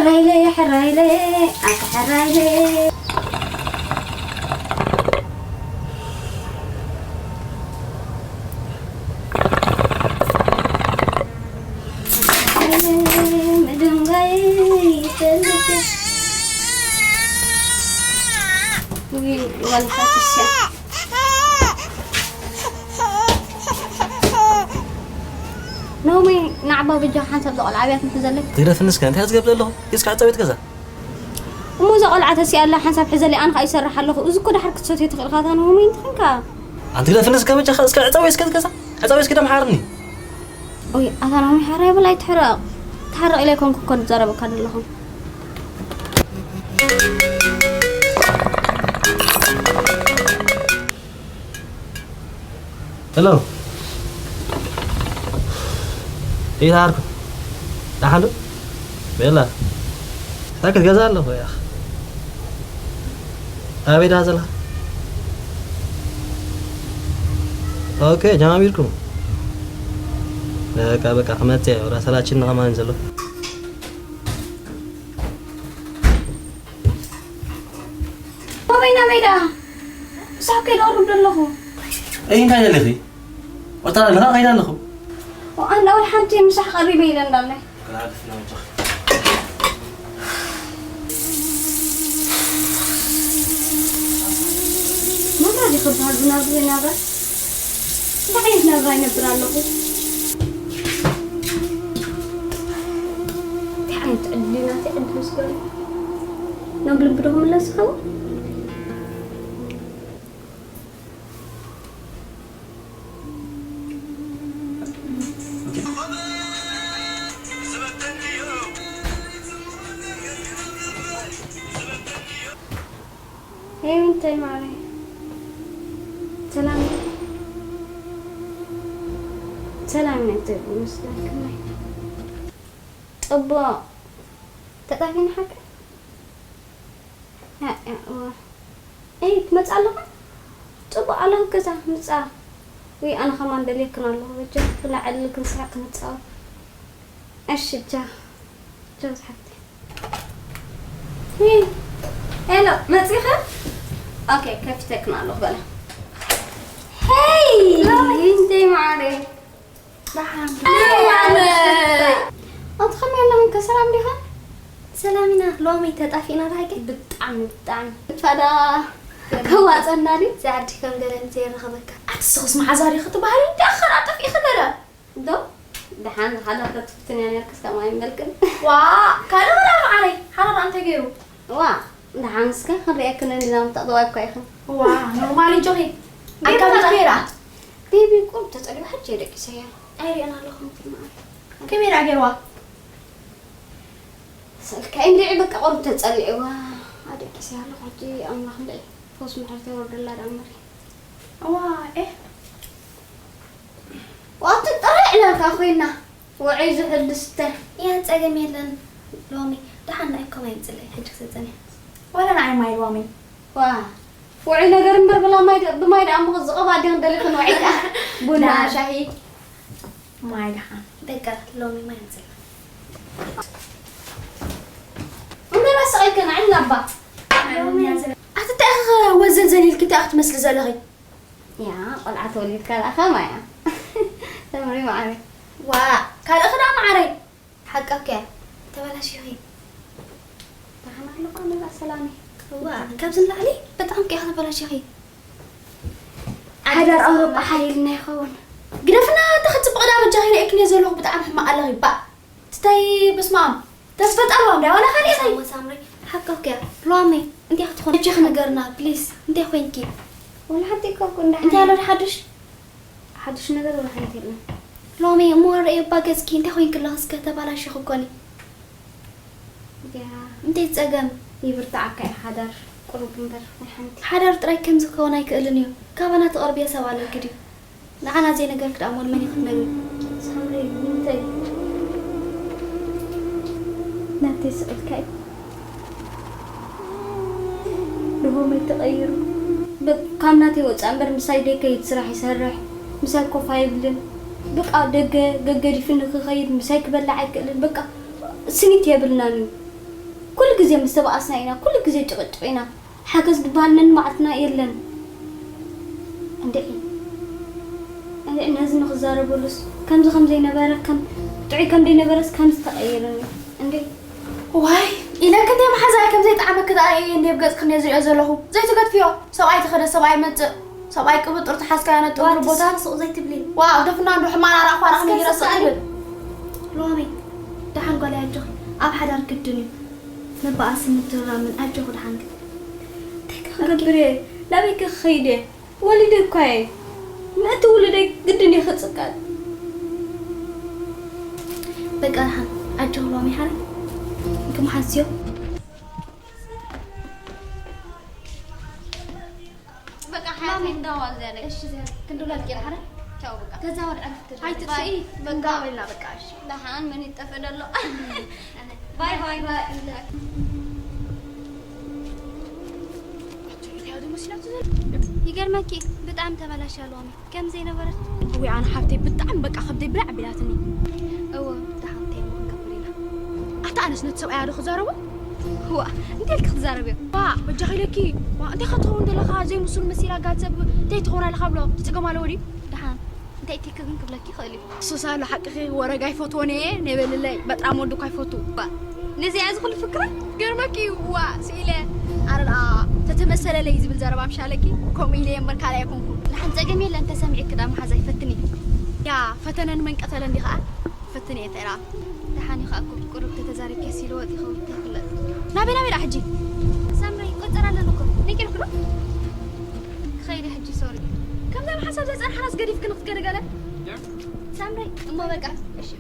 ሕራይለ፣ ሕራይለ፣ ኣታ ሕራይለ። ምድንጋይ ይፈልጥ። ውይ፣ ዋልታ ትስያ። ኖሚ፣ ንዓባ ብጃ ሓንሳብ ዝቖልዓ ኣብያት ምሕዘለይ። ትግደፍኒ እስከ፣ እንታይ ዝገብር ዘለኹ? እስከ ዕጸ ቤት ገዛ። እሞ እዛ ቆልዓ ተሲኣላ ሓንሳብ ሕዘለይ፣ ኣነ ኸኣ ይሰርሕ ኣለኹ። እዚ እኮ ድሓር ክትሰትዮ ትኽእል ኢኻ፣ እታ ኖሚ እንተኾንካ። ኣንቲ ግደፍኒ እስከ በጃኻ፣ እስከ ዕጸ ወይ እስከ ገዛ። ዕጸ ወይ እስከ ደምሓርኒ። ኦይ፣ ኣታ ኖሚ ሓራይ በል ኣይትሕረቕ። ትሓርቕ ኢለ ኣይኮንኩ እኮ ዝዛረበካ ዘለኹ። ሄሎ። እንታይ ተሃርኩ? ደሓን ዶ? ቤላ። እንታይ ክትገዛ ኣለኹ ያኽ? ኣበይ ደኣ ዘለኻ? ኦኬ፣ ጀማሚርኩም። በቃ፣ በቃ፣ ክመጽእ እየ። ወላ ሰላችኒ ከማን ዘሎ። ኣበይ ናበይ ደኣ? ምሳሕ ከይደ ቅርብ ደለኹ። እይ፣ እንታይ ደሊኺ? ወታ ኣለኻ፣ ከይደ ኣለኹ። ወኣን ኣውል ሓንቲ ምሳሕ ቀሪበ ኢለ እንዳለ። መብራህቲ ክበሃል ብናብራ ይናብራ። እንታይ ዓይነት ናብራ ይነብር ኣለኹ? እንታይ ዓይነት ዕድል ናተይ ዕድል ስገሩ? ናብ ልቢ ዶ ክምለስ ይኸውን? ሄይ፣ እንታይ ማዕረይ? ሰላም፣ ሰላም፣ ናይ ትብል መስለክናይ። ጽቡቕ። ተጣፊና ሓቂ? ያ፣ ያ፣ እዋ። ኤይ፣ ትመጽእ ኣለኻ? ጽቡቕ ኣለኹ ገዛ፣ ምጻ። ውይ፣ ኣነ ኸማን ደልየክን ኣለኹ። በጃ፣ ክነዕልል፣ ክንስሕቕ፣ ክንጻወት። እሺ፣ ቻው። ቻው፣ ዝሓፍተይ። ሄይ፣ ሄሎ፣ መጺኺ? ኦኬ፣ ከፊተክን ኣለኹ፣ በላ። ሄይ፣ ሎሚ። እንዴ ማዕረይ? ደሓን። ኣንቲ ከመይ ኣለኹም? ከ ሰላም ዲኻ? ሰላም ኢና። ሎሚ ተጣፊእና ዳሓቂ? ብጣዕሚ፣ ብጣዕሚ። ፋዳ ከዋጸና ድዩ? ዛዕዲ ከም ገለ እንተይረኸበካ። ኣቲ ስኽስ መሓዛ ዲኺ ትበሃሊ? ደኣ ኸኣ ጠፊእኺ ገለ? ዶ? ደሓን ዝሓለፈ ትፍትን እያ ነርክስ ከማይ መልክን። ዋ፣ ካልእ ወላ መዓረይ፣ ሓራራ እንታይ ገይሩ? ዋ፣ ደሓን እስከ ክንሪኣክን እንዲና ምተቕደዋ እኳ ኢኽን። ዋ፣ ኖርማል እንጆኺ። ኣካል ኬራ። ቤቢ ቁም ተጸሊዋ ሕጂ ደቂሰያ። ኣይሪእን ኣለኹም ትማል። ከመይ ደኣ ገይርዋ? ስልካ እንድዒ በቃ ቁሩብ ተጸሊዕዋ። ኣደቂሰያ ኣለኹ ሕጂ ኣምላኽ እንድዒ ፈውስ ምሕረት የወርደላ ደኣ እምበሪ። እዋ፣ ኤህ። ዋቱ ጥራይ ዕላልካ ኮይና። ውዑይ ዝሑል ዝስተ። ያ ጸገም የለን። ሎሚ ደሓን ንኣይ ኮማይ ምጽለይ ሕጂ ክሰጸን እየ። ወላ ንዓይ ማይ ሎሚ። ዋ። ውዑይ ነገር እምበር ብላ ማይ ደ-፣ ብማይ ደኣ እሞ ዝቐባ ኣዴኽን ደሊኽን ውዑይ ደኣ። ቡና፣ ና። ሻሂ። ማይ ደሓን። በቃ ሎሚ ማይ ምጽለይ። እምበር ኣስቒልክን ዓይኒ ላባ። ሎሚ ኣቲ እንታይ ኢኺ ወዘልዘል ኢልኪ እንታይ ኢኺ ትመስሊ ዘለኺ? ያ፣ ቆልዓ ተወሊድካ ደኣ ኸማይ እያ። ተምሪ መዓረይ። ዋ፣ ካልእኺ ደኣ መዓረይ። ሓቃኪ እያ። ተበላሺኺ። ደሓን ኣለኹ ኣነ ደኣ ሰላመይ። ዋ፣ ካብዚ ንላዕሊ በጣም እኮ ኢኺ ተበላሺኺ። ሓዳር ኣውሮጳ ሓሊልና ይኸውን። ግደፍና፣ እንተ ክትጽብቕ ደኣ በጃኺ ርእየክን እየ ዘለኹ፣ ብጣዕሚ ሕማቕ ኣለኺ፣ ባእ። ትታይ፣ በስመ ኣብ። ተስፈ ጣልዋ እንዳ ዋላ ካልእ እንታይ? ሳምሪ፣ ሳምሪ፣ ሓቃኪ እያ። ሎሚ እንታይ ክትኾን? እጅኺ ንገርና፣ ፕሊስ። እንታይ ኮይንኪ? ወላ ሓንቲ እኮ እኮ እንዳ እንታይ ኣሎ ሓንቲ። ሓድሽ? ሓድሽ ነገር ወላ ሓንቲ የለን። ሎሚ እሞ ርእየ እባ ገጽኪ፣ እንታይ ኮይንኪ ኣለኺ? እስከ ተባላሽኺ እኮ ኒ። ያ። እንታይ ጸገም? ይብርትዓካ እዩ ሓዳር፣ ቁሩብ እምበር፣ ናይ ሓንቲ። ሓዳር ጥራይ ከምዚ ክኸውን ኣይክእልን እዩ። ካባና ትቐርብዮ ሰብ ኣለኪ ድዩ? ንዓና ዘይነገርኪ ደኣ ሞል መን እዩ ክትነግሪ? ሳምሪ፣ ንምንታይ? ናተይ ስቕ ኢልካ እዩ። ንሆመይ ተቐይሩ። በ-፣ ካብ ናተይ ወጻእ እምበር ምሳይ ደይከይድ ስራሕ ይሰርሕ። ምሳይ ኮፍ ኣይብልን። በቃ ደገ ገገዲፍኒ ክኸይድ ምሳይ ክበልዕ ኣይክእልን። በቃ ስኒት የብልናን እዩ። ኩሉ ግዜ ምስ ተባኣስና ኢና፣ ኩሉ ግዜ ጭቕጭቕ ኢና። ሓገዝ ዝበሃል ነንመዓልትና የለን። እንድዒ፣ እንድዒ ነዚ ንኽዛረበሉስ ከምዚ ከም ዘይነበረ፣ ከም ጥዑይ ከም ዘይነበረስ ከምዚ ተቐይርኒ። እንድዒ። ዋይ፣ ኢለኪ እንድየ መሓዛይ ከም ዘይጠዓመኪ ደኣ እየ እንድየ ኣብ ገጽኪ እንድየ ዝሪኦ ዘለኹ። ዘይትገድፍዮ፣ ሰብኣይ ተኸደ፣ ሰብኣይ ይመጽእ። ሰብኣይ ቅብጥር ተሓዝካዮ ነጥብ ዋቲ ቦታ። ስቕ ዘይትብሊ። ዋው፣ ደፍና እንዶ ሕማራ ራእኳ ራእኒ እስከ ይረስዕ ስቕ ትብል። ሎሚ ደሓን ጓል ኣጆኺ፣ ኣብ ሓዳር ግድን እዩ። መባኣሲ ምትርራምን ኣጆኺ ደሓን ግን። እንታይ ክገብር እየ? ናበይ ክኸይድ እየ? ወሊደ እኳ እየ። ምእንቲ ውሉደይ ግድን እየ ክጽቀጥ። በቃ ደሓን ኣጆኺ ሎሚ ሓረ። እንክምሓዝዮ። በቃ ሓያት እንዳዋ ዝያደ። እሺ፣ ዝያደ። ክንድውላ ልቂና ሓረ? ቻው፣ በቃ። ገዛ ወድዐ ንፍትል። ኣይትጥፍኢ፣ ባይ። በቃ። እንዳዋ ኢልና፣ በቃ፣ እሺ። ደሓን መን ይጠፍእ ደሎ? ባይ፣ ባይ፣ ባይ። ይገርመኪ፣ ብጣዕሚ ተበላሽያ ሎሚ። ከም ዘይነበረት። እወ፣ ኣነ ሓፍተይ ብጣዕሚ በቃ ከብደይ ብላዕ ኣቢላትኒ። እወ፣ ደሓን እንታይ እሞ ክንገብር ኢና? ኣታ ኣነስ ነቲ ሰብኣያ ዶ ክዛረቦ? ዋ፣ እንታይ ኢልኪ ክትዛረብዮ? ዋ፣ በጃኺ ኢለኪ። ዋ፣ እንታይ ክትኸውን ዘለኻ ዘይምስሉ መሲላ ጋል ሰብ እንታይ ትኸውን ኣለኻ ብሎ ትጽገም ኣለዎ ድዩ? ደሓን እንታይ ኢልኪ ግን ክብለኪ ይኽእል እዩ። ሱስ ኣሎ ሓቅኺ፣ ወረጋ ይፈትዎን እየ፣ ነበልለይ በጣም ወዲ እኳ ይፈቱ። ባ፣ ነዚኣ እዚ ኩሉ ፍክራ? ገርመኪ እዩ፣ ዋ፣ ስኢለ። ኣረ ደኣ፣ ተተመሰለለይ ዝብል ዘረባ ምሻለኪ፣ ከምኡ ኢለ እየ እምበር ካልእ ኣይኮንኩን። ንሓን ጸገም የለን፣ ተሰሚዕኪ ደኣ መሓዛ ይፈትን እዩ። ያ፣ ፈተነን መንቀተለን ዲኻ? ፈትን እየ ተራ። ደሓን እዩ ኸኣ እኮ፣ ቁሩብ ተተዛሪብኪ ሲልወጥ ይኸውን፣ እንታይ ይፍለጥ። ናበይ፣ ናበይ ደኣ ሕጂ? ሳምሪ፣ ቆጸራ ኣለኒ እኮ፣ ነጊርኩ ዶ? ክኸይድ እየ ሕጂ፣ ሶሪ። ከምዛ ብሓሳብ ዘይጸናሕናስ ገዲፍክኒ ክትገለገለ? ሳምሪ፣ እሞ በቃ፣ እሺ።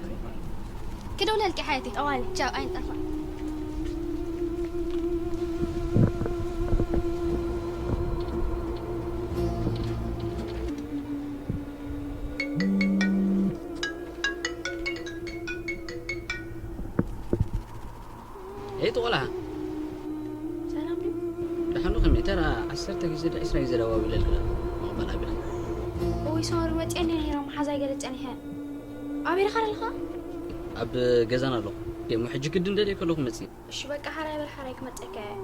ክደውለልኪ ሓየተይ። ጠዋሊ። ቻው፣ ኣይንጠፋ። ኤይ፣ ተቆላ። ሰላም ድዩ? ደሓን ዶ ከመይ? ተራ ዓሰርተ ግዜ ዶ ዒስራ ግዜ ደዋዊለልኪ ዶ? ምቕባል ኣቢኺ። እውይ፣ ሶሪ፣ ወጺኤ እንድየ ነይረ፣ መሓዛይ ገለ ጸኒሐ። ኣበይ ኢኻ ዘለኻ? ኣብ ገዛና ኣለኹ። ደሞ ሕጂ ግድን ደልየ ከለኹ መጺእ። እሺ፣ በቃ፣ ሓራይ በል፣ ሓራይ ክመጸካ እየ።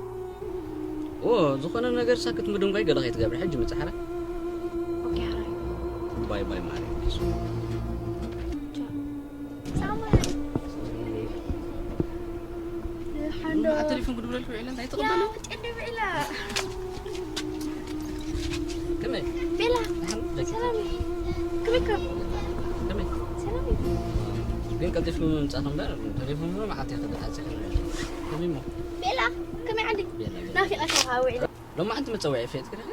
ኦ፣ ዝኾነ ነገር ሳክት ምድንጓይ ገለ ከይትገብሪ፣ ሕጂ ምጻእ ሓራይ። ኦኬ፣ ሓራይ። ባይ ባይ ማሪ። ቻው። ሳሙኤል። ሓንዶ። ቴሌፎን ክድውለልኪ ውዒለ፣ እንታይ ትቕበሉ? ያ፣ ቅድም ኢላ። ከመይ? ቤላ። ደሓን ደቂ። ሰላም እዩ። ከመይ ከ? ከመይ? ሰላም እዩ። ግን ቀልጢፍኩም ምምጻእኩም እምበር፣ ቴሌፎን ምንም መዓት ይኽእል፣ ሓጺር ይኽእል። ከመይ እሞ? ቤላ፣ ከመይ ዓዲ? ቤላ፣ ቤላ። ናፊቐካ ውዒለ። ሎማዓንቲ መጸውዒ ፈለጥኪ ዲኺ?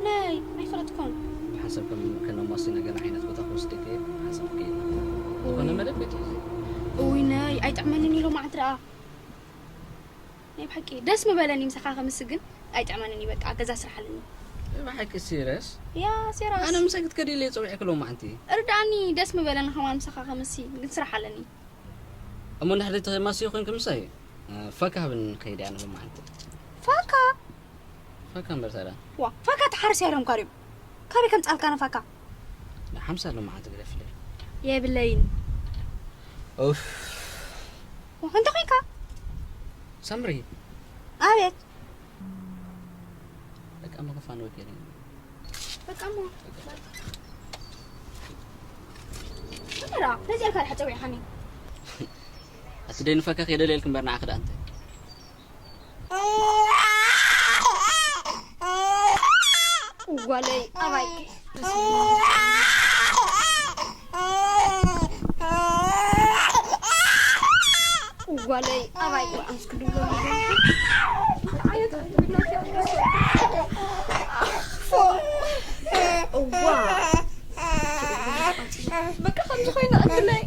ናይ፣ ኣይፈለጥኩን። ብሓንሳብ ከም ከነማሲ ነገር ዓይነት ቦታ ክወስደኪ ሓሳብ ከይና። ዝኾነ መደብ ቤት እዩ። እውይ፣ ናይ፣ ኣይጥዕመንን እዩ ሎማዓንቲ ደኣ። ናይ ብሓቂ ደስ ምበለኒ ምሳኻ ከምሲ ግን ኣይጥዕመንን እዩ። በቃ፣ ገዛ ስራሕ ኣለኒ። ብሓቂ ሲሪየስ? ያ፣ ሲሪየስ። ኣነ ምሳይ ክትከዲ ኢለ ጸዊዐኪ ሎማዓንቲ። እርዳእኒ፣ ደስ ምበለኒ ከማን ምሳኻ ከምሲ፣ ግን ስራሕ ኣለኒ። እሞ እንድሕር ተማስዮ ኮንኪ ምሳይ፣ እ፣ ፋካ ሃብኒ ንኸይድ እያ ንሎማዓንቲ። ፋካ? ፋካ እምበር ታዲያ? ዋ፣ ፋካ ተሓርሲ ኣይደም ካሪም። ካበይ ከምጻልካ ንፋካ? ሓምሳ ሎማዓንቲ ግደፍለይ። የብለይን። ኡፍ። ዋ፣ እንታይ ኮይንካ? ሳምሪ። ኣቤት። በቃ መኸፋን ወገለኝ። በቃ እሞ። በቃ። በቃ። ነዚኣ ኢልካ ድሓ ጸዊዕካኒ? ኣቲ ደይ ንፋካ ከይደልየልክ እምበር ንዓኺ ደኣ እንታይ? ጓለይ ኣባይ። ጓለይ ኣባይ። ኣስክድሎ። እዋ። በቃ ከምዚ ኮይና እትለይ።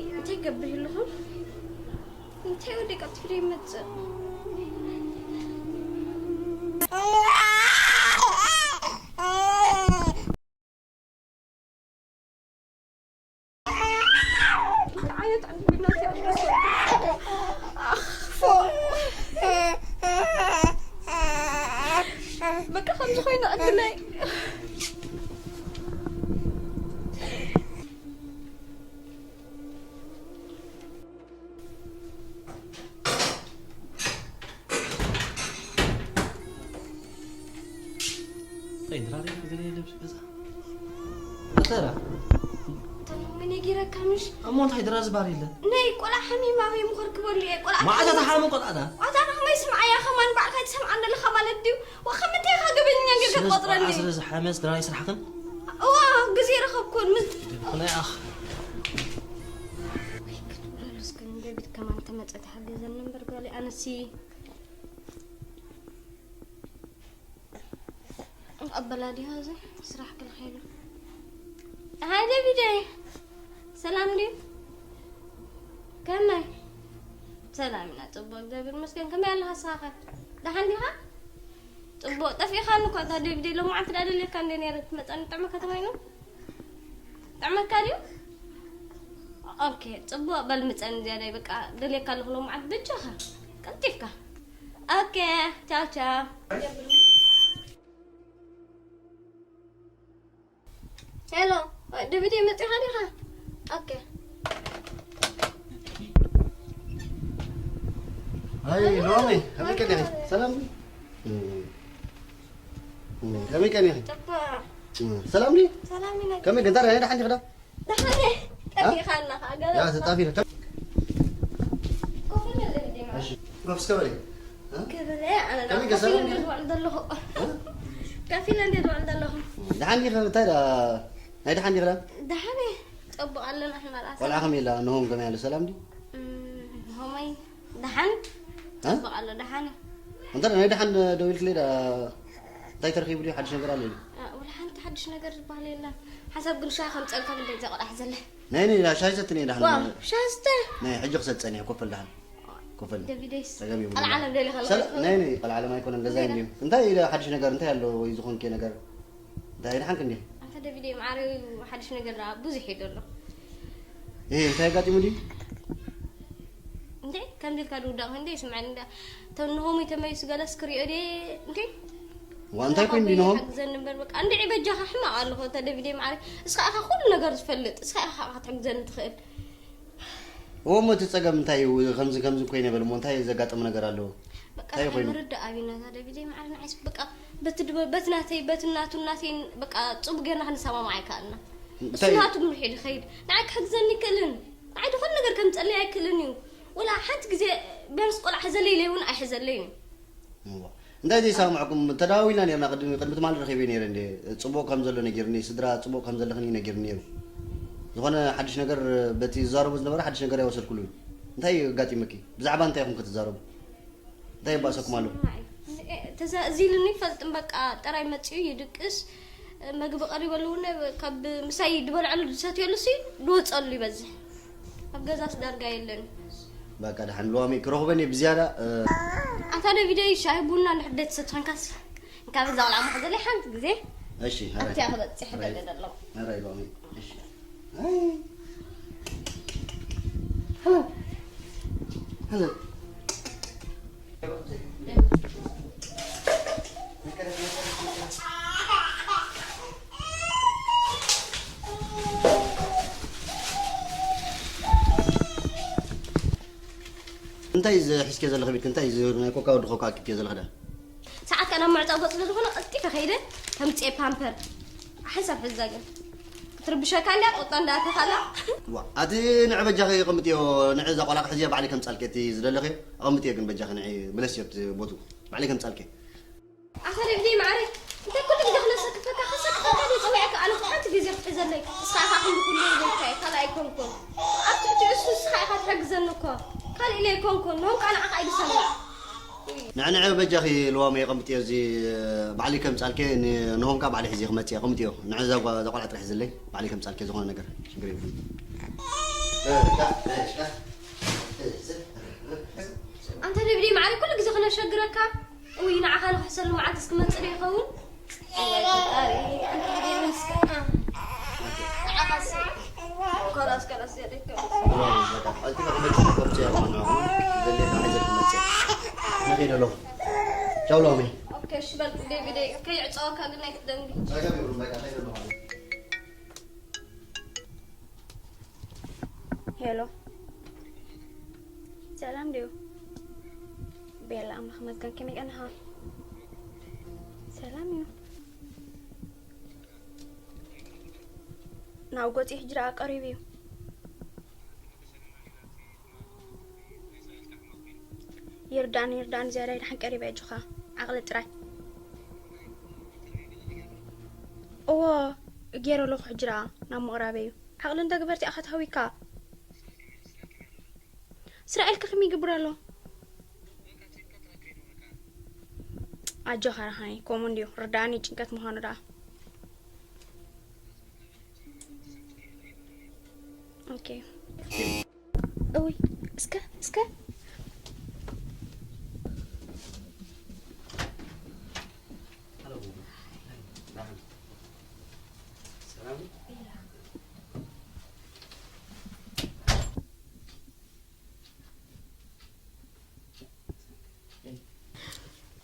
እንታይ ገብር ኣለኹ? እንታይ ወዲ ቀልጢፉ ይመጽእ? በቃ ከምዚ ወይኒ ዕድለይ። እንታይ ድራር እዩ ዝገለ የለ ኣብዚ ገዛ? ኣተራ። ተማሚ ነጊረካ ምሽ? እሞ እንታይ ድራር ዝበሃል የለ? ናይ ቆልዓ ሓሚም ኣበይ ምኾር ክበሉ እየ፣ ቆልዓ ማዕዛ ተሓሚ ቆልዓታ? ኣታ ንኸመይ ስምዓያ ከማን ባዕልካ ትሰምዓኒ ኣለኻ ማለት ድዩ? ወኸም እንታይ ኢኻ ገበኛ ጌርካ ስለ ትቆጽረኒ? ቆልዓ ስለ ዝሓመስ ድራር ይስራሕክን? እዋ፣ ግዜ ረኸብኩን። ምስ ድብኩናይ ኣኽ። ወይ ክትብለሉ እስከ ንደቢት ከማን ተመጸ ተሓገዘኒ እምበር ጓለይ ኣነሲ። ኣበላዲያ እዚ ስራሕ ክልኸሉ። ሃይ ደቢደይ፣ ሰላም ድዩ? ከመይ? ሰላም ኢና፣ ጽቡቕ፣ እግዚኣብሔር ይመስገን። ከመይ ኣለኻ ንስኻ ኸ? ደሓን ዲኻ? ጽቡቕ፣ ጠፊእኻኒ እኳ፣ እታ ደቢደይ፣ ሎማዓንቲ ደኣ ደልየካ እንደ ነይረ፣ ክትመጸኒ ጥዕመካ ተኾይኑ? ጥዕመካ ድዩ? ኦኬ፣ ጽቡቕ፣ በል ምጸኒ ዝያዳይ፣ በቃ፣ ደልየካ ኣለኹ ሎማዓንቲ፣ በጃኻ፣ ቀልጢፍካ። ኦኬ፣ ቻው፣ ቻው። ሄሎ፣ ደቢደይ መጺኻ ዲኻ? ኦኬ። ኣይ፣ ሎሚ ከመይ ቀኒኺ? ሰላም ድዩ? ከመይ ቀኒኺ? ጽቡቕ። ሰላም ድዩ? ሰላም ኢና። ከመይ ገንዘር ናይ ደሓን ዲኺ ዶ? ደሓን እየ። አ? ጠፊእኻ ኣለኻ። ገለ ያ፣ ተጣፊረ። ኮፍ በል ደቢደይ። እሺ፣ ኮፍ እስከ በሊ። እ? ክብል እየ፣ ኣነ ከመይ ከ ኮፍ ኢለ ሰላም እንደ ድዩ? ዝውዕል ዘለኹ። እ? ኮፍ ኢለ እንደ ዝውዕል ዘለኹ። ደሓን ዲኺ? እንታይ ደኣ? ናይ ደሓን ዲኺ ደኣ? ደሓን እየ። ጽቡቕ ኣለና፣ ሕና ደኣ ቆልዓ ሰላም። ከመይ ኢላ? ንሆም ከመይ ኣሎ? ሰላም ድዩ? እም፣ ንሆመይ ደሓን? እ? ጽቡቕ ኣሎ፣ ደሓን እዩ። እንታይ ደኣ ናይ ደሓን ደዊልክለይ ደኣ? እንታይ ተረኺቡ ድዩ? ሓድሽ ነገር ኣሎ ድዩ? እ፣ ወላ ሓንቲ ሓድሽ ነገር ዝበሃል የለን። ሓንሳብ ግን ሻሂ ከምጸልካ ክንደይ እዛ ቆልዓ ሕዘለይ። ናይ፣ ናይ፣ ሻሂ ሰትኒ እየ ደሓን። ዋው፣ ሻሂ ስተ። ናይ፣ ሕጂ ክሰት ጸኒሐ፣ ኮፍ በል ደሓን። ኮፍ በል። ደቢደይስ ጸገም የብሉን። ቀልዓለም ደሊኻ ኣለኻ ሰላ-፣ ይኸውን? ናይ፣ ናይ፣ ቀልዓለም ኣይኮነን፣ ገዛ እዩ እንዲዩ። እንታይ ኢለ ሓድሽ ነገር፣ እንታይ ኣሎ ወይ ዝኾንኪ ነገር? እንታይ ደሓንክ እንዲዩ? ኣንታ ደቢደይ፣ ማዕረይ ሓድሽ ነገር ደኣ ብዙሕ እዩ ዘሎ። እህ፣ እንታይ ኣጋጢሙ ድዩ? እንዴ፣ ከምዚ ኢልካ ድውዳቕ እንዴ፣ ይስምዓኒ እንዳ። ተንሆሙ ተመይሱ ገለስ ክሪኦ ድየ፣ እንዴ? ዋ፣ እንታይ ኮይኑ ድዩ ንሆም? ሓግዘኒ እምበር፣ በቃ፣ እንድዒ በጃኻ ሕማቕ ኣለኹ፣ እታ ደቢደይ ማዕረይ። እስኻ ኢኻ ኩሉ ነገር ዝፈልጥ፣ እስኻ ኢኻ ክትሕግዘኒ ትኽእል። እዎ፣ እሞ እቲ ጸገም እንታይ እዩ? ከምዚ፣ ከምዚ ኮይነ በል እሞ፣ እንታይ ዘጋጠመ ነገር ኣለዎ? በቃ፣ እንታይ እንታይ ኮይኑ? ምርዳእ ኣብዩና፣ እታ ደቢደይ ማዕረ ንዓይስ፣ በቃ፣ በቲ ድበ-፣ በቲ ናተይ፣ በቲ ናቱ፣ ናተይን፣ በቃ፣ ጽቡቕ ጌርና ክንሰማማዕ ኣይከኣልና። እሱ እንታይ? ናቱ ምርሑ ድኸይድ። ንዓይ ክሕግዘኒ ይክእልን፣ ንዓይ ዝኾነ ነገር ከምጸለይ ኣይክእልን እዩ። ወላ ሓንቲ ግዜ ቢያንስ ቆልዓ ሕዘለይ ኢለይ እውን ኣይሕዘለይ እዩ። እዋ። እንታይ ዘይሰማማዕኩም? ተደዋዊልና ኔርና ቅድሚ፣ ቅድሚ ትማሊ ረኺበ ኔረ እንዴ። ጽቡቕ ከም ዘሎ ነጊርኒ፣ ስድራ ጽቡቕ ከም ዘለኽን እዩ ነጊርኒ ኔሩ። ዝኾነ ሓድሽ ነገር በቲ ዝዛረቦ ዝነበረ ሓድሽ ነገር ኣይወሰድኩሉን። እንታይ እዩ ኣጋጢመኪ? ብዛዕባ እንታይ ኢኹም ክትዛረቡ? እንታይ ይባእሰኩም ኣሎ? ስማዒ፣ ተዛ-፣ እዚ ኢሉኒ ይፈልጥን በቃ ጥራይ መጺኡ ይድቅስ፣ መግቢ ቀሪበሉ እውን ካብ ምሳይ ዝበልዐሉ ዝሰትየሉ ሲ ድወፀሉ ይበዝሕ። ኣብ ገዛስ ዳርጋ የለን። በቃ ደሓን ሎሚ ክረኽበኒ ብዝያዳ፣ እ፣ ኣታ ደቪደይ ሻሂ ቡና እንድሕር ደይ ትሰቲ ኮንካስ፣ እንካብ እዛ ቆልዓ ማሕዘለይ ሓንቲ ግዜ እሺ፣ ሃራይ። ኣብቲኣ ክበጽሕ ሃራይ። ደለ ደሎ። ሃራይ ሎሚ። እሺ። ሃይ። ሃሎ። ሃሎ። እንታይ እዚ ሒዝክዮ ዘለኺ ቤት? እንታይ እዚ ናይ ኮካ ወዲ ኮካ ኣኪብክዮ ዘለኺ ዳ? ሰዓት ከኣ ናብ ምዕጻው ገጽ ስለ ዝኾነ ቀልጢፈ ከይደ ከምጽኤ ፓምፐር። ሓንሳብ ሕዛ ግን ክትርብሸካ እንድያ ቁጣ እንዳኣተኻላ። ዋ፣ ኣቲ ንዕ በጃኺ ኣቐምጥዮ፣ ንዕ እዛ ቆልዓ ክሕዝያ ባዕለይ ከምጻልኪ እቲ ዝደለኽዮ ኣቐምጥዮ ግን በጃኺ ንዕ ምለስዮ ኣብቲ ቦቱ ባዕለይ ከምጻልኪ። ኣታ ደቪደይ ማዓረይ፣ እንታይ ኩሉ ግዜ ክነሰክፈካ፣ ከሰክፈካ ድየ ጸዊዐካ? ኣነ እኮ ሓንቲ ግዜ ክትሕዘለይ፣ ንስኻ ኢኻ ክንዲ ኩሉ ኢለካ እየ፣ ካልእ ኣይኮንኩን። ኣብ ትሕቲ እሱ ንስኻ ኢኻ ትሕግዘኒ እኮ፣ ካልእ ኢለ ኣይኮንኩን። ንሆም ከኣ ንዓኻ እዩ ዝሰምዕ። ንዕ ንዕ በጃኺ ልዋመይ የቐምጥዮ፣ እዚ ባዕለይ ከምጻልኪ፣ ን-፣ ንሆም ከኣ ባዕለይ ሒዘ ክመጽእ እየ፣ ኣቐምጥዮ። ንዕ እዛ ጓ-፣ እዛ ቆልዓ ጥራሕ ሕዘለይ፣ ባዕለይ ከምጻልኪ ዝኾነ ነገር፣ ችግር የብሉን። ኣንታ ደቪደይ ማዓረይ፣ ኩሉ ግዜ ክነሸግረካ። ውይ፣ ንዓኻ ንኽሕሰሉ መዓልቲ እስክመጽእ ዶ ይኸውን? እዋይ ፈጣሪ፣ ኣንታ ደቪደይ መስከ-፣ እ፣ ንዓኻሲ ኮላስ፣ ኮላስ ዘደከ-፣ ቻው ሎሚ። እሺ በል ዴቪደይ፣ ከይዕጸወካ ግን ኣይትደንግጽ። ጸገም የብሉን፣ በቃ፣ ከይደ በኋላ። ሄሎ፣ ሰላም ድዩ? ቤላ፣ ኣምላኽ ይመስገን፣ ከመይ ቀኒኻ? ሰላም እዩ። ናብ ገጹ ሕጂ ደኣ ቀሪቡ እዩ። ይርዳን ይርዳን ዝያዳ ይድሓን ቀሪበ ኣጆኻ ዓቕሊ ጥራይ። እዎ ገይረ ኣለኹ ሕጂ ደኣ ናብ ምቕራበይ እዩ። ዓቕሊ እንተ ግበርቲ ኢኻ ተሃዊካ። እስራኤል ከ ከመይ ይገብር ኣሎ? ኣጆኻ ረሃኒ ከምኡ እንድዩ ርዳኒ ጭንቀት ምዃኑ ደኣ። ኦኬ። እውይ እስከ እስከ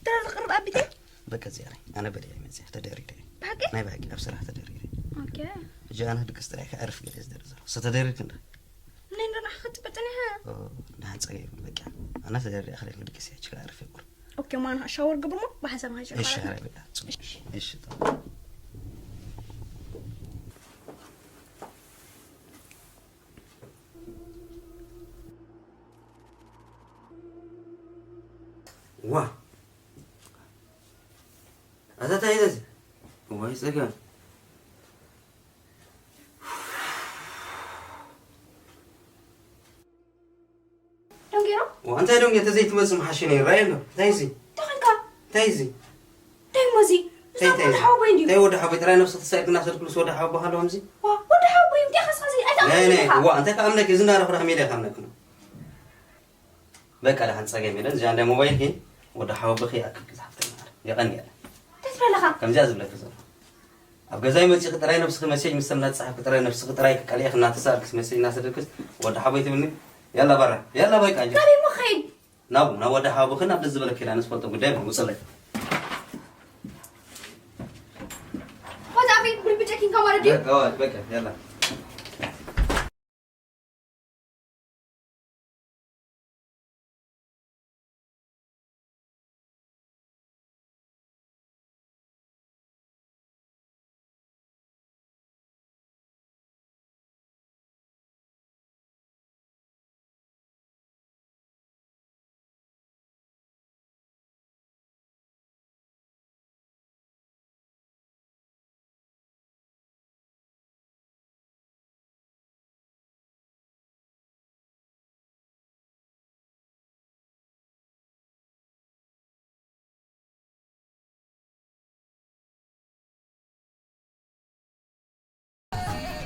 ተራ ዝቕርብ ኣቢተይ በቃ እዚኣ ኣነ በሊዐ መፅያ ተደሪረ። ብሓቂ ናይ ብሓቂ ኣብ ስራሕ ተደሪረ። ኦኬ። ሕጂ ኣነ ድቅስ ጥራይ ከዕርፍ ገለ ዝደርዘ ሰተደሪርክ እንዳ ንንረና ክትበጥንሃ ደሓን ጸገ ይብል በቃ ኣና ተደሪ ኣኽለ መድቀስ ያችላ ኣርፍ ይቁር ኦኬ ማን ሻወር ግብርሞ ብሓሳብ ሃይሽ እሺ ሐራይ በቃ እሺ ዋ ኣታ እንታይ ኢለ እዚ? እዋይ ጸገም። ደንጊሮ? ዋ እንታይ ደንጊ ተዘይትመጽእ ምሓሸ ነይሩ ራይ ኣሎ። እንታይ እዚ? እንታይ ኮንካ? እንታይ እዚ? እንታይ እሞ እዚ? እንታይ እንታይ እዚ? ሓወቦይ እንድዩ። እንታይ ወዲ ሓወቦይ ጥራይ ነብሲ ተሳኢልክና ሰድክሉስ ወዲ ሓወቦ ሃለዎም እዚ? ዋ ወዲ ሓወቦይ እንታይ ኸስኻ እዚ? ናይ ናይ ኣይተኣምነካ። ዋ እንታይ ከኣምነክ እዚ እንዳረኽረኽ ሜዳ ከኣምነክ ነው። በቃ ደሓን ጸገም የለን። እዚኣ እንዳ ሞባይልኪ ወዲ ሓወቦኺ ይኣክልኪ ዝሓፍተይ ማዓር። የቐንየለን። እንታይ ትብል ኣለኻ? ከምዚኣ ዝብለኪ ዘሎ። ኣብ ገዛይ መጺኺ ጥራይ ነብስኺ መሴጅ ምስ እናተጻሓፍኪ ጥራይ ነብስኺ ጥራይ ክቀልኤኺ እናተሳእልክስ መሴጅ እናሰደድክስ ወዲ ሓቦይ ትብልኒ? ያላ ባራ። ያላ በቃ እንጂ። ናበይ እሞ ክኸይድ? ናው ናብ ወዲ ሓወቦኺ ናብ ደስ ዝበለኪ ኢላ ንዝፈልጦ ጉዳይ ውጽለይ። ሆታ ኣበይ ብልብጨኪንካ ማለት ድዩ? በቃ ዋይ በቃ ያላ።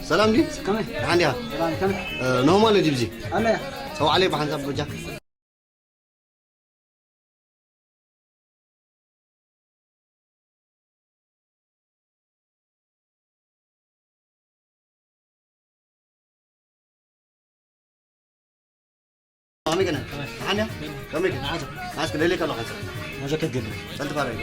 ሰላም ዲ ከመይ? ደሓን ዲኻ? ሰላም ከመይ? ኖርማል ዲ ብዚ ኣለያ። ጸዋዕለይ ብሓንሳብ በጃ። ከመይ ገና? ደሓን ዲኻ? ከመይ ገና? ዓሰብ። ዓስክ ለይለይ ከሎ ሓንሳብ። መዘከት ገለ። ጸልቲ ፋራ ይገ።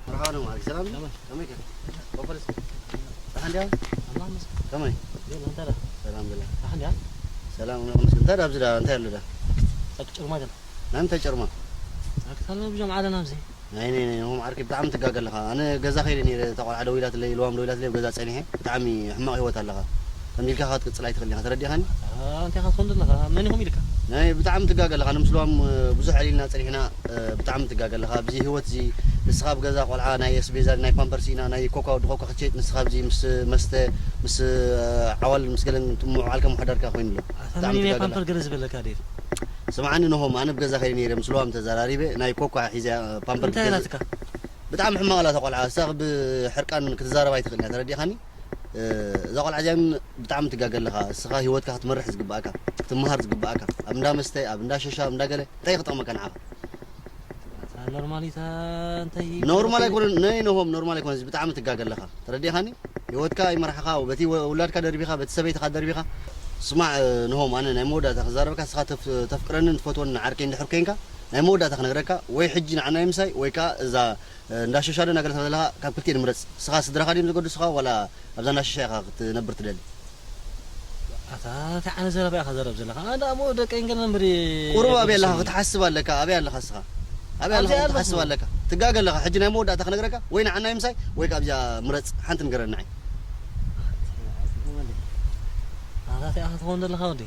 መርሓባ ነው ማለት ሰላም ነው? ከመይ? ከመይ ገና? ወፈለስ። ደሓን ዲኻ? ከመይ? ሰላም ብላ። ደሓን ዲኻ? ሰላም ነው። እንታይ ዳ ኣብዚ ዳ እንታይ ኣሎ ዳ? ጸቅ ጭርማ ገና። ናይ ምንታይ ጨርማ? ኣክታለ ብዞም ዓለና ኣብዚ። ናይ ናይ ናይ ሆም ዓርኪ ብጣዕሚ ትጋገ ኣለኻ። ኣነ ገዛ ከይደ ነይረ እታ ቆልዓ ደዊላትለይ ኢልዋም ደዊላትለይ ኣብ ገዛ ጸኒሐ ብጣዕሚ ሕማቕ ህይወት ኣለኻ። ከምዚ ኢልካ ክትቅጽል ኣይትኽእልን ኢኻ ተረዲኻኒ? ኣንተ ኢኻ ትኾን ዘለኻ መን ኢኹም ኢልካ? ናይ ብጣዕሚ ትጋገ ኣለኻ። ንምስልዋም ብዙሕ ዕሊልና ጸኒሕና ብጣዕሚ ትጋገ ኣለኻ። ኣብዚ ህይወት እዚ ንስኻ ኣብ ገዛ ቆልዓ ናይ ኣስቤዛ ናይ ፓምፐርስ ኢና ናይ ኮካ ወዲ ኮካ ክትሸይጥ ንስኻ ኣብዚ ምስ መስተ ምስ ዓዋል ምስ ገለን ምውዓልካ ምሕዳርካ ኮይኑ ኣሎ። ኣታ ብጣዕሚ መን ኢለ ትጋገ ኣለኻ። ፓምፐር ገለ ዝበለካ ድዩ? ስምዓኒ ነሆም ኣነ ብገዛ ከይደ ነይረ ምስ ልዋም ተዘራሪበ ናይ ኮኳ ሒዘ ፓምፐር እንታይ ገዝ- ናትካ? ብጣዕሚ ሕማቕ ኣላ እታ ቆልዓ እሳ ብሕርቃን ክትዛረብ ኣይትኽእልን እያ ተረዲእኻኒ። እ፣ እዛ ቆልዓ እዚኣ ግን ብጣዕሚ ትጋገ ኣለኻ እስኻ ህይወትካ ክትመርሕ ዝግባእካ ክትመሃር ዝግባእካ ኣብ እንዳ መስተ ኣብ እንዳ ሸሻ ኣብ እንዳ ገለ እንታይ ክጠቕመካ ንዓኻ? ኣታ ኖርማል እታ እንታይ ኖርማል ኣይኮነን ነይ ነሆም ኖርማል ኣይኮነን እዚ ብጣዕሚ ትጋገ ኣለኻ ተረዲእኻኒ። ህይወትካ ይመርሓኻ፣ በቲ ወ-፣ ውላድካ ደርቢኻ፣ በቲ ሰበይትኻ ደርቢኻ። ስማዕ፣ እ፣ ንሆም፣ ኣነ ናይ መወዳእታ ክዛረበካ፣ ንስኻ ተፍ-፣ ተፍቅረንን ትፈትወንን ዓርከይ እንድሕር ኮይንካ፣ ናይ መወዳእታ ክነግረካ፣ ወይ ሕጂ ንዓናይ ምሳይ፣ ወይ ከኣ እዛ፣ እ፣ እንዳ ሸሻዶ እናገለጽካ ዘለኻ፣ ካብ ክልቲኤን ምረጽ። ንስኻ ስድራኻ ድዮም ዘገድሱኻ፣ ዋላ ኣብዛ እንዳ ሸሻ ኢኻ ክትነብር ትደሊ? ኣታ፣ እንታይ ዓይነት ዘረባ ኢኻ ዘረብ ዘለኻ? ኣነ ደኣ እሞ ደቀይን ገለን እምበሪ ቁሩብ ኣበይ ኣለኻ? ኣይገድሰንን። ክትሓስብ ኣለካ። ኣበይ ኣለኻ ንስኻ? ኣበይ ኣለኻ? ኣብዚ ኣለኹ። ክትሓስብ ኣለካ። ትጋገ ኣለኻ። ሕጂ ናይ መወዳእታ ክነግረካ፣ ወይ ንዓናይ ምሳይ፣ ወይ ከኣ ኣብዚኣ ምረጽ። ሓንቲ ንገረኒ ንዓይ። ኣታ፣ እንታይ ኢኻ ክትኸውን ዘለኻ ወዲ?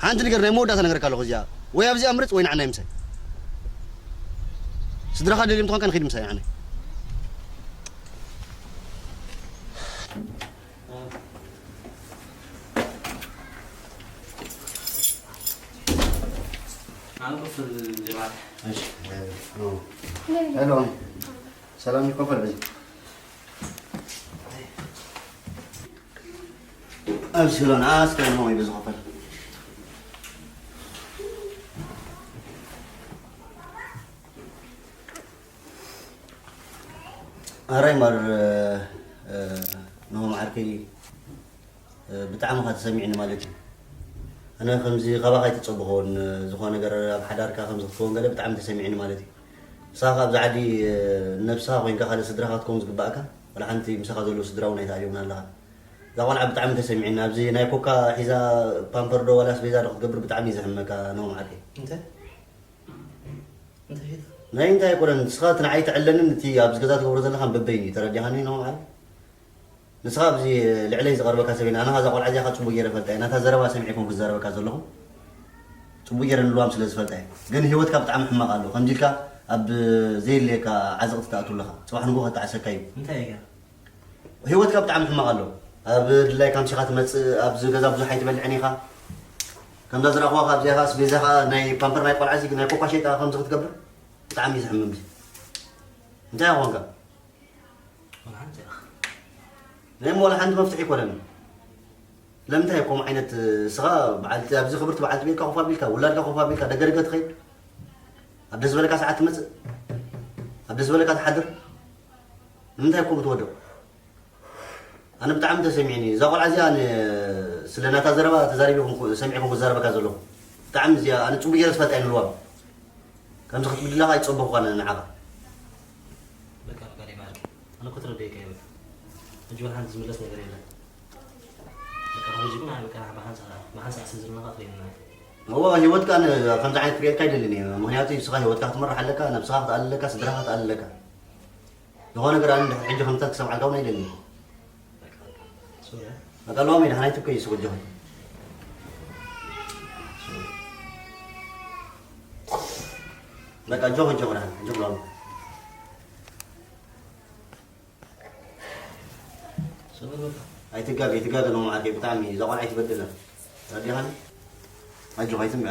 ሓንቲ ንገር፣ ናይ መወዳእታ ነገርካ ኣለኹ እዚኣ። ወይ ኣብዚኣ ምረጽ፣ ወይ ንዓናይ ምሳይ። ስድራኻ ደልዮም ተኾንካ ንኺድ ምሳይ ንዓናይ። ኣነ ቁርሲ ዘይበላዕኩ። እሺ፣ እ፣ ሄሎ። ሰላም ይኮፈል በዚ። ኣብ ሲሎን ኣስከ ነው ይበዝ ኮፈል። ኣራይ ማር፣ እ፣ እ፣ ነሆም ዓርከይ፣ እ፣ ብጣዕሚ ኢኻ ተሰሚዕኒ ማለት እዩ። ኣነ ከምዚ ካባኻ ኣይተጸበኾን፣ እ፣ ዝኾነ ነገር ኣብ ሓዳርካ ከምዚ ክትከውን ገለ ብጣዕሚ ተሰሚዕኒ ማለት እዩ። ንስኻ ካብ ዛዕዲ፣ እ፣ ነብስኻ ኮይንካ ካልእ ስድራኻ ክትከውን ዝግባእካ፣ ዋላ ሓንቲ ምሳኻ ዘለዉ ስድራ እውን ኣይተኣልዮምን ኣለኻ። እዛ ቆልዓ ብጣዕሚ ተሰሚዕኒ። ኣብዚ ናይ ኮካ ሒዛ ፓምፐር ዶ ዋላ ኣስቤዛ ዶ ክትገብር ብጣዕሚ እዩ ዘሕመካ ነሆም ዓርከይ። እንታይ? እንታይ ሒዛ? ናይ እንታይ ኣይኮነን፣ ንስኻ እቲ ንዓይ ትዕለንን እቲ ኣብዚ ገዛ ትገብሮ ዘለኻን በበይኑ እዩ። ተረዲኻኒ ነሆም ዓርከይ? ንስኻ ኣብዚ ልዕለይ ዝቐርበካ ሰብ የለን። ኣነ ኸኣ እዛ ቆልዓ እዚኣ ኸኣ ጽቡቕ ገይረ እፈልጣ እየ። ናታ ዘረባ ሰሚዐ ኣይኮንኩ ዝዛረበካ ዘለኹ። ጽቡቕ ገይረ ንልዋም ስለ ዝፈልጣ እየ። ግን ህይወትካ ብጣዕሚ ሕማቕ ኣሎ። ከምዚ ኢልካ ኣብ ዘየድልየካ ዓዘቕቲ ትኣቱ ኣለኻ። ጽባሕ ንግሆ ከተዓሰካ እዩ። እንታይ ኢኻ? ህይወትካ ብጣዕሚ ሕማቕ ኣሎ። ኣብ ድላይካ ኣምሲኻ ትመጽእ፣ ኣብዚ ገዛ ብዙሕ ኣይትበልዕን ኢኻ። ከምዛ ዝረኣኽዋ ኸኣ ኣብዚኣ ኸኣ ኣስቤዛ ኸኣ ናይ ፓምፐር ናይ ቆልዓ እዚ ናይ ኮኳ ሸይጣ ከምዚ ክትገብር ብጣዕሚ እዩ ዘሕምም እዚ። እንታይ ኢኻ ኮንካ? ወላ ሓንቲ ኢኻ። ናይ እሞ ወላ ሓንቲ መፍትሒ ኣይኮነን። ስለምንታይ ከምኡ ዓይነት፣ እ፣ ስኻ በዓልቲ፣ ኣብዚ ክብርቲ በዓልቲ ቤትካ ኮፍ ኣቢልካ፣ ውላድካ ኮፍ ኣቢልካ፣ ደገ ደገ ትኸይድ? ኣብ ደስ ዝበለካ ሰዓት ትመጽእ? ኣብ ደስ ዝበለካ ትሓድር? ንምንታይ ከምኡ ትወድቕ? ኣነ ብጣዕሚ ተሰሚዕኒ። እዛ ቆልዓ እዚኣ ን-፣ ስለ ናታ ዘረባ ተዛሪበ ይኹንኩ-፣ ሰሚዐ ይኹንኩ ዝዛረበካ ዘለኹ። ብጣዕሚ እዚኣ ኣነ ጽቡቕ ገይረ ዝፈልጣ እየ ንልዋም። ከምዚ ክትብድለኻ ኣይጸበኹኳን ኣነ ንዓኻ። በቃ፣ በቃ፣ ደይ ማርክ። ኣነ እኮ ተረዲኤካ እየ፣ በቃ። ሕጂ ወላ ሓንቲ ዝምለስ ነገር የለን። በቃ፣ ሕጂ ግን፣ በቃ፣ ብሓንሳእ፣ ብሓንሳእ ስለ ዘለና ከኣ ትበይንና። እወ፣ ህይወትካ ን-፣ ከምዚ ዓይነት ክርእየካ ኣይደልን እየ። ምኽንያቱ ንስኻ ህይወትካ ክትመርሕ ኣለካ፣ ነብስኻ ክትኣሊ ኣለካ፣ ስድራኻ ክትኣሊ ኣለካ። ዝኾነ ነገር ኣነ እንድሕር ሕጂ ከምታት ክሰምዓልካ እውን ኣይደልን እየ። በቃ፣ ሶሪ፣ እ? በቃ፣ ሎሚ ደሓን ኣይትብከይ፣ ይስጉ ጆኸይ። በቃ፣ ጆኸ፣ ጆኸ፣ ደሓን፣ ጆኸ፣ ሎሚ። ሶሪ፣ በቃ። ኣይትጋገ፣ ኣይትጋገ፣ ኖ፣ ዓርከይ፣ ብጣዕሚ እዛ ቆልዓ ኣይትበድላ። ተረዲኻኒ? ኣጆኻ፣ ኣይትም-፣